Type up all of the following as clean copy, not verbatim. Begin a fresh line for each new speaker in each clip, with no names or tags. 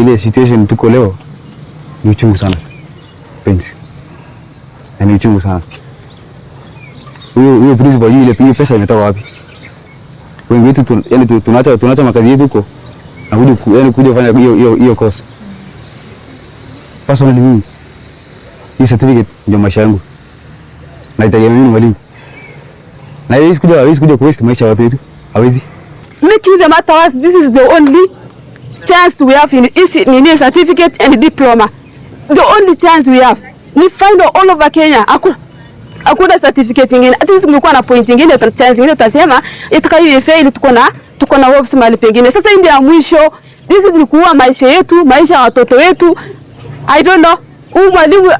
Ile situation tuko leo ni uchungu sana penzi, na ni uchungu sana. Huyo principal, ile hiyo pesa imetoka wapi? Wengi wetu yani tunaacha makazi yetu huko na kuja yani kuja kufanya hiyo course. Personally mimi, hii certificate ndio maisha yangu. Na itegemea mimi mwalimu. Na hawezi kuja kuwaste maisha ya watu wetu. Hawezi.
Making the matter, this is the only chance we have in is nini, certificate and diploma. The only chance we have. Ni final all over Kenya. Hakuna certificate ingine. At least ungekuwa na point ingine, chance ingine utasema itakayo fail, tuko na hopes mahali pengine. Sasa hii ndio ya mwisho. This is ni kuua maisha yetu, maisha ya watoto wetu. I don't know. Huyu mwalimu,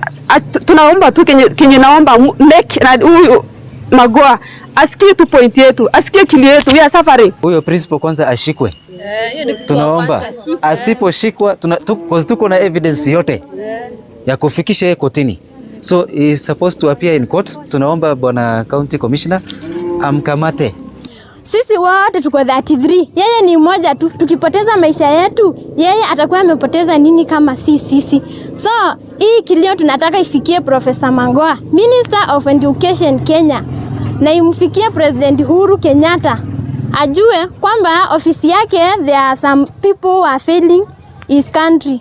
tunaomba tu, kenye naomba KNEC na huyu Magoha asikie tu point yetu, asikie kilio yetu. We are suffering.
Huyo principal kwanza ashikwe. Tunaomba asiposhikwa, cause tuko na evidence yote ya kufikisha yeye kotini. So he is supposed to appear in court. Tunaomba bwana county commissioner amkamate.
Sisi wote tuko 33, yeye ni mmoja tu. Tukipoteza maisha yetu, yeye atakuwa amepoteza nini kama si sisi? So hii kilio tunataka ifikie Professor Magoha, Minister of Education Kenya, na imfikie President Uhuru Kenyatta, ajue kwamba ofisi yake there are some people who are failing his country.